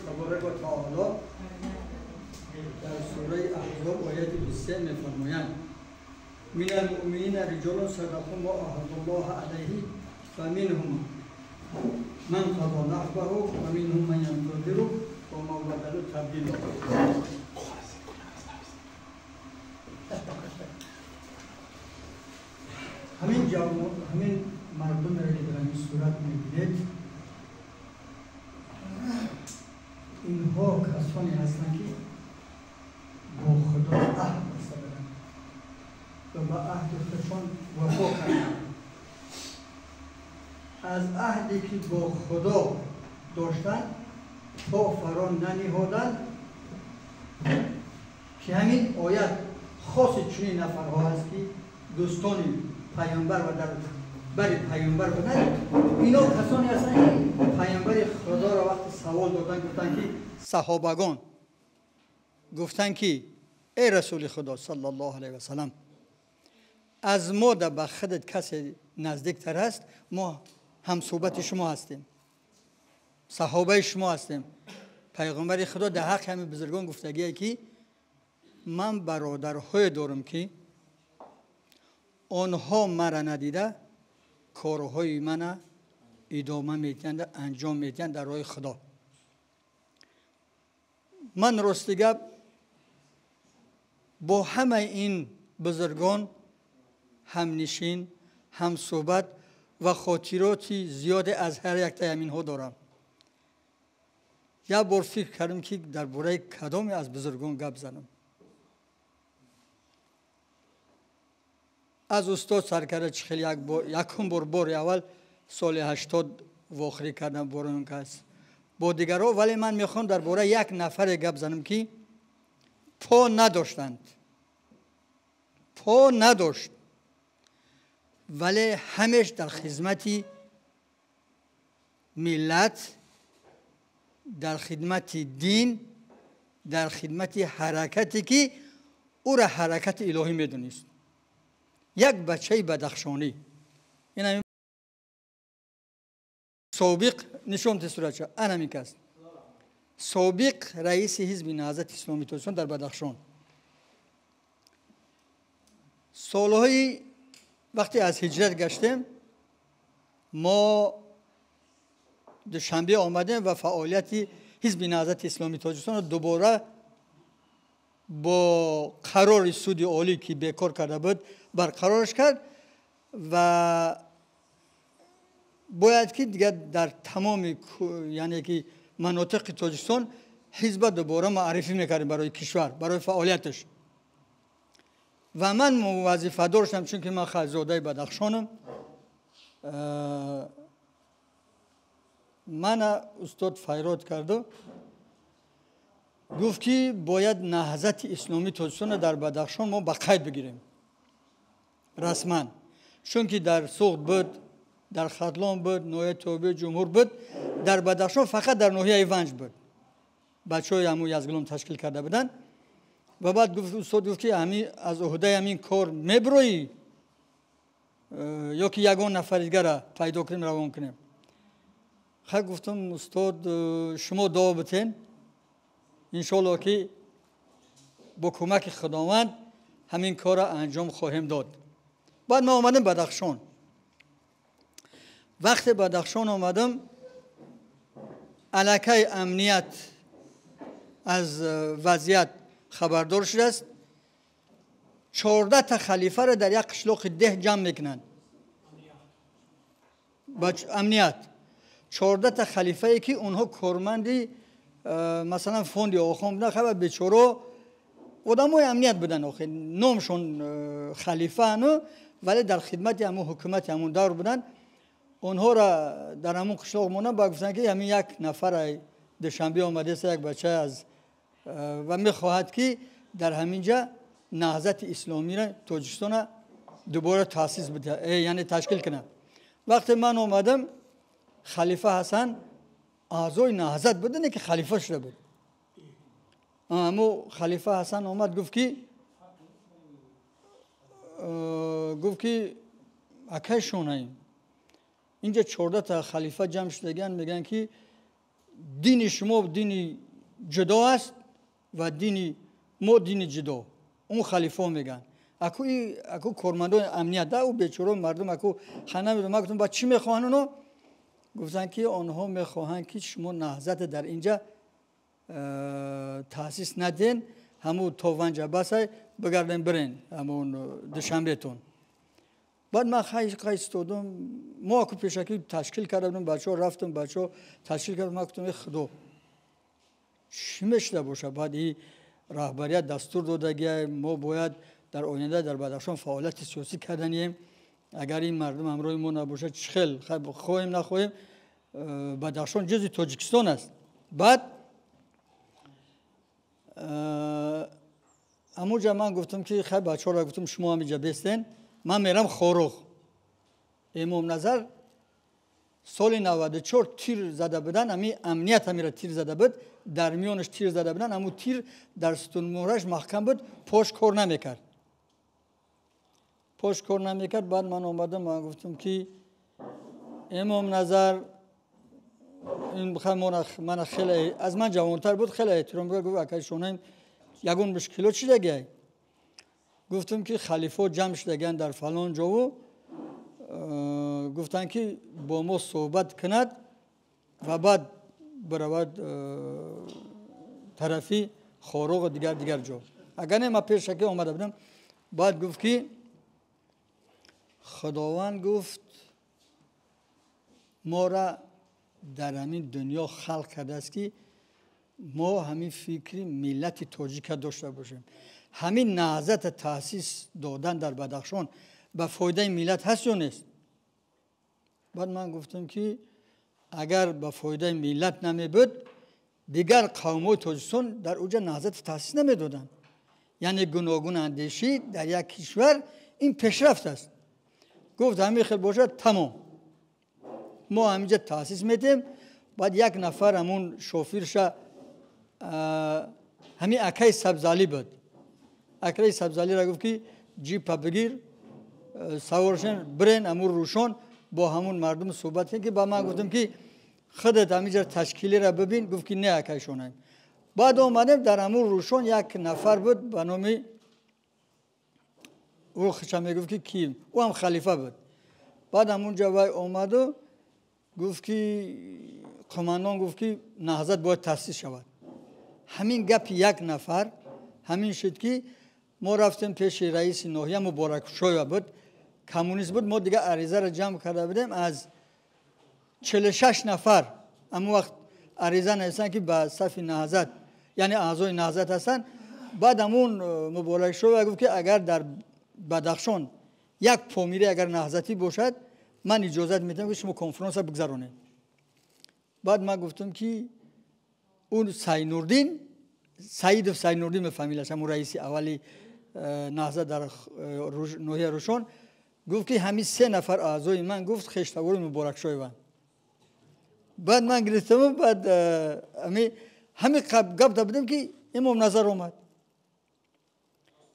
تبارک و تعالی در سوره احزاب آیت 23 می‌فرمایند من المؤمنین رجال صدقوا ما عاهدوا الله علیه فمنهم من قضى نحبه ومنهم من ينتظر وما بدلوا تبدیلا. همین جوان، همین مردم را که در این صورت می‌بینید، اینها کسانی هستند که با خدا عهد بسته بودند و با عهد خودشان وفا کردند. از عهدی که با خدا داشتند پا فرا ننهادند که همین آیت خاص چنین نفرها هست که دوستان پیامبر و در بر پیامبر بودند. اینا کسانی هستند که پیامبر خدا را وقتی سوال دادن گفتند که صحابگان گفتند که ای رسول خدا صلی الله علیه و سلم، از ما در به خودت کسی نزدیکتر هست، ما هم صحبت شما هستیم، صحابه شما هستیم. پیغمبر خدا در حق همین بزرگان گفتگیه که من برادرهای دارم که آنها مرا ندیده کارهای من ادامه میدن، انجام میدن در راه خدا. من راستی گپ با همه این بزرگان هم نشین، هم صحبت و خاطرات زیاد از هر یک تا همینها دارم. یک بار فکر کردم که درباره کدامی از بزرگان گپ زنم. از استاد سر کرده چه خیلی یکم بار اول سال 80 واخری کردم بارون کس با دیگرها، ولی من میخوام درباره یک نفر گپ زنم که پا نداشتند، پا نداشت، ولی همیش در خدمت ملت، در خدمت دین، در خدمت حرکتی که او را حرکت الهی میدونست. یک بچه بدخشانی، این سابق نشون تصورت شد، انا میکست سابق رئیس حزب نهضت اسلامی تاجیکستان در بدخشان. سالهای وقتی از هجرت گشتیم ما دوشنبه آمدیم و فعالیت حزب نهضت اسلامی تاجیکستان را دوباره با قرار سود عالی که بیکار کرده بود برقرارش کرد و باید که دیگر در تمام یعنی که مناطق تاجیکستان حزب دوباره معرفی میکردیم برای کشور، برای فعالیتش. و من وظیفه داشتم چون که من خزاده بدخشانم، من استاد فیراد کرد گفت که باید نهضت اسلامی تاجیکستان در بدخشان ما به قید بگیریم رسما، چون که در سغد بود، در ختلان بود، ناحیه توبه جمهور بود، در بدخشان فقط در ناحیه ونج بود. بچهای همو یزگلام تشکیل کرده بودن. و بعد گفت استاد گفت که همین از عهده همین کار میبروی یا که یگان نفر دیگر را پیدا کنیم روان کنیم. خب گفتم استاد شما دعا بتین انشالله که با کمک خداوند همین کار را انجام خواهیم داد. بعد ما آمدیم بدخشان. وقتی بدخشان آمدم علاقه امنیت از وضعیت خبردار شده است. 14 تا خلیفه را در یک قشلاق ده جمع میکنند. امنیت 14 تا خلیفه ای که اونها کارمندی مثلا فوند آخوند بودن، خبر بیچاره آدمای امنیت بودن، آخه نامشون خلیفه نو، ولی در خدمت همون حکومت همون دور بودن. اونها را در همون قشلاق موندن. با گفتن که همین یک نفر دوشنبه آمده است، یک بچه از و میخواهد که در همینجا نهضت اسلامی را تاجیکستان دوباره تاسیس بده، یعنی تشکیل کنه. وقتی من آمدم خلیفه حسن اعضای نهضت بوده، نه که خلیفه شده بود. اما خلیفه حسن آمد گفت که اکی شوناییم اینجا 14 تا خلیفه جمع شدگان، میگن که Дини шумо дини ҷудо аст ва дини мо дини ҷудо. Он халифо мегӯянд. Аку кормандони амният да, ӯ бечоро мардум аку хана медонам. Ман гуфтам, ба чӣ мехоҳанд оно? Гуфтанд, ки онҳо мехоҳанд, ки шумо наҳзат дар инҷа таъсис надиҳен, ҳамун то ванҷа басай бигарден, бирен ҳамун Душанбетон. Баъд ман хай истодам, мо аку пешакӣ ташкил карда будем, бачаҳо рафтам, бачаҳо ташкил кардам. Ман гуфтам, э худо, чӣ мешуда бошад? Баъд и раҳбарият дастур додагия, мо бояд дар оянда дар Бадахшон фаъолияти сиёсӣ карданием. Агар ин мардум ҳамроҳи мо набошад, чӣ хел? Хоҳем нахоҳем, Бадахшон ҷузъи Тоҷикистон аст. Баъд ҳамунҷа ман гуфтам, ки хай, бачаҳоро гуфтам, шумо ҳаминҷа бестен, ман мерам Хоруғ. Эмомназар соли 94 тир зада буданд, ҳами амният ҳамира тир зада буд, дар миёнаш тир зада буданд, ҳамун тир дар сутунмуҳраш маҳкам буд, пош кор намекард, пош кор намекард. Баъд ман омадам, ман гуфтам, ки Эмомназар ин мана хеле аз ман ҷавонтар буд, хеле эҳтиром буд, гуфт, акай Шонаим, ягон мушкилот шидагиай? Гуфтам, ки халифо ҷамъ шудагианд дар фалон ҷову гуфтанд, ки бо мо суҳбат кунад ва баъд биравад тарафи Хоруғу дигар дигар ҷо. Агар не, ман пешакӣ омада будам. Баъд гуфт, ки Худованд гуфт мора дар ҳамин дунё халқ кардааст, ки мо ҳамин фикри миллати тоҷика дошта бошем. Ҳамин наҳзата таъсис додан дар Бадахшон ба фоидаи миллат ҳаст ё нест? Баъд ман гуфтам, ки агар ба фоидаи миллат намебуд, дигар қавмҳои Тоҷикистон дар уҷа наҳзата таъсис намедоданд. Яъне гуногун андешӣ дар як кишвар ин пешрафт аст. Гуфт, ҳамин хел бошад, тамом, мо ҳаминҷа таъсис медиҳем. Баъд як нафар ҳамун шофирша, ҳамин акаи Сабзалӣ буд, акаи Сабзалиро гуфт, ки ҷипа бигир, саворшен, бирен ҳамун Рӯшон, бо ҳамун мардум суҳбат кунед. Ки ба ман гуфтам, ки худат ҳаминҷа ташкилиро бибин. Гуфт, ки не, акаи Шонаим. Баъд омадем, дар ҳамун Рӯшон як нафар буд ба номи ӯ, худша мегуфт, ки ким, ӯ ҳам халифа буд. Баъд ҳамунҷа вай омаду гуфт, ки қумандон гуфт, ки наҳзат бояд таъсис шавад. Ҳамин гапи як нафар ҳамин шуд, ки мо рафтем пеши раиси ноҳия, Муборакшоева буд, коммунист буд. Мо дигар аризаро ҷамъ карда будем аз 46 нафар. Ҳамон вақт ариза нависанд, ки ба сафи наҳзат, яъне аъзои наҳзат ҳастанд. Баъд ҳамун Муборакшоева гуфт, ки агар дар Бадахшон як помире агар наҳзатӣ бошад, ман иҷозат медиҳам, ки шумо конфронса бигзаронед. Баъд ман гуфтам, ки он Сайнурдин Саидов, Сайнурдин фамилияш, ҳамун раиси аввали наҳзат дар ноҳияи Рӯшон, гуфт, ки ҳамин се нафар аъзои ман, гуфт, хештавори Муборакшоеванд. Баъд ман гирифтаму баъд ҳами гап да будем, ки Имом Назар омад,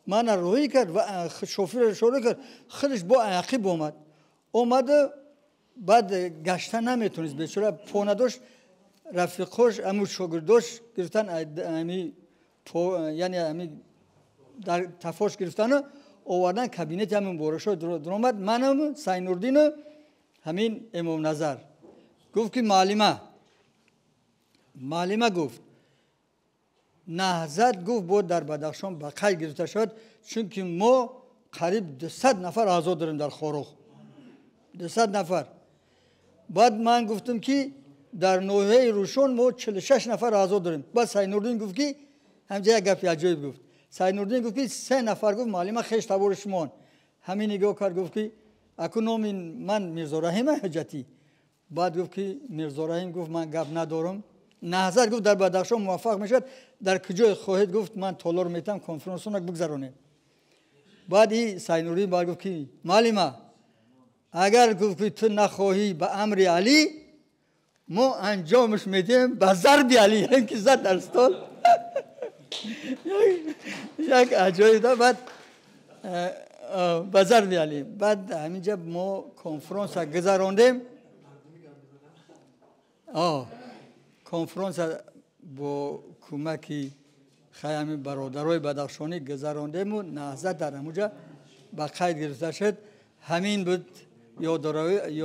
мана роҳӣ кард ва шофирро шоро кард, худаш бо ақиб омад. Омаду баъд гашта наметонист, бечора, по надошт. Рафиқош, ҳамун шогирдош гирифтан, ами яъне ами дар тафош гирифтану овардан кабинети ҳамин Муборакшоев дуромад. Манам, Сайнурдину ҳамин Эмомназар. Гуфт, ки муаллима, муаллима, гуфт, наҳзат, гуфт, бояд дар Бадахшон ба қайд гирифта шавад, чунки мо қариб 200 нафар аъзо дорем дар Хоруғ, 200 нафар. Баъд ман гуфтам, ки дар ноҳияи Рӯшон мо 46 нафар аъзо дорем. Баъд Сайнурдин гуфт, ки ҳамҷа як гапи аҷоиб гуфт. Сайнурдин гуфт, ки се нафар, гуфт, муаллима, хеш табори шумоан. Ҳамин нигоҳ кард, гуфт, ки аку номи ман Мирзораҳима Ҳуҷҷатӣ. Баъд гуфт, ки Мирзораҳим, гуфт, ман гап надорам, наҳзат, гуфт, дар Бадахшон муваффақ мешавад, дар куҷое хоҳед, гуфт, ман толор метам, конфронсона бигзаронем. Баъд и Сайнурдин баъд гуфт, ки муаллима, агар, гуфт, ки ту нахоҳӣ ба амри Алӣ, мо анҷомаш медиҳем ба зарби Алӣ, ки зад дар стол, як аҷоиб. Баъд ба зарби Алӣ. Баъд ҳаминҷа мо конфронса гузарондем. Конфронс бо кӯмаки ҳами бародарои бадахшонӣ гузарондему наҳзат дар ҳамуҷа ба қайд гирифта шуд. Ҳамин буд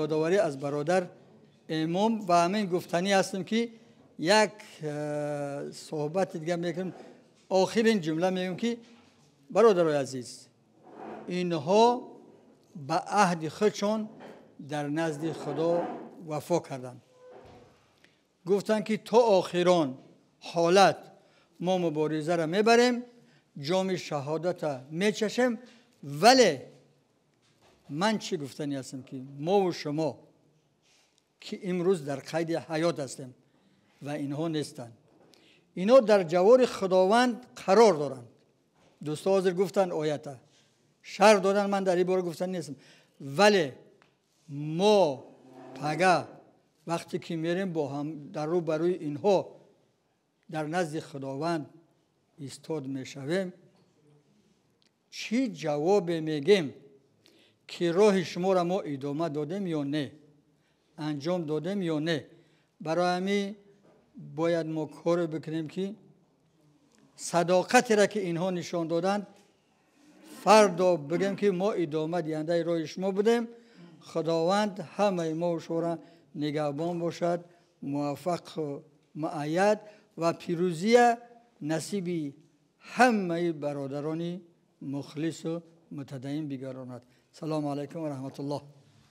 ёдоварӣ аз бародар Имом. Ва ҳамин гуфтанӣ ҳастем, ки як суҳбати дига мекунем. Охирин ҷумла мегӯем, ки бародарои азиз, инҳо ба аҳди худшон дар назди Худо вафо карданд. Гуфтанд, ки то охирон ҳолат мо муборизаро мебарем, ҷоми шаҳодата мечашем. Вале ман чӣ гуфтанӣ ҳастам, ки мову шумо, ки имрӯз дар қайди ҳаёт ҳастем ва инҳо нестанд, инҳо дар ҷавори Худованд қарор доранд. Дӯсто ҳозир гуфтанд, оята шарҳ доданд, ман дар ин бора гуфтан нестам. Вале мо пага вақте ки мерем, бо ҳам дар рӯ ба рӯи инҳо дар назди Худованд истод мешавем, чӣ ҷавобе мегем, ки роҳи шуморо мо идома додем ё не, анҷом додем ё не? Барои ҳамин бояд мо коре бикунем, ки садоқатеро, ки инҳо нишон доданд, фардо бигем, ки мо идома диҳандаи роҳи шумо будем. Худованд ҳамаи мо шуморо нигаҳбон бошад, муваффақу муайяд ва пирӯзия насиби ҳамаи бародарони мухлису мутадайин бигардонад. Салому алайкум ва раҳматуллоҳ.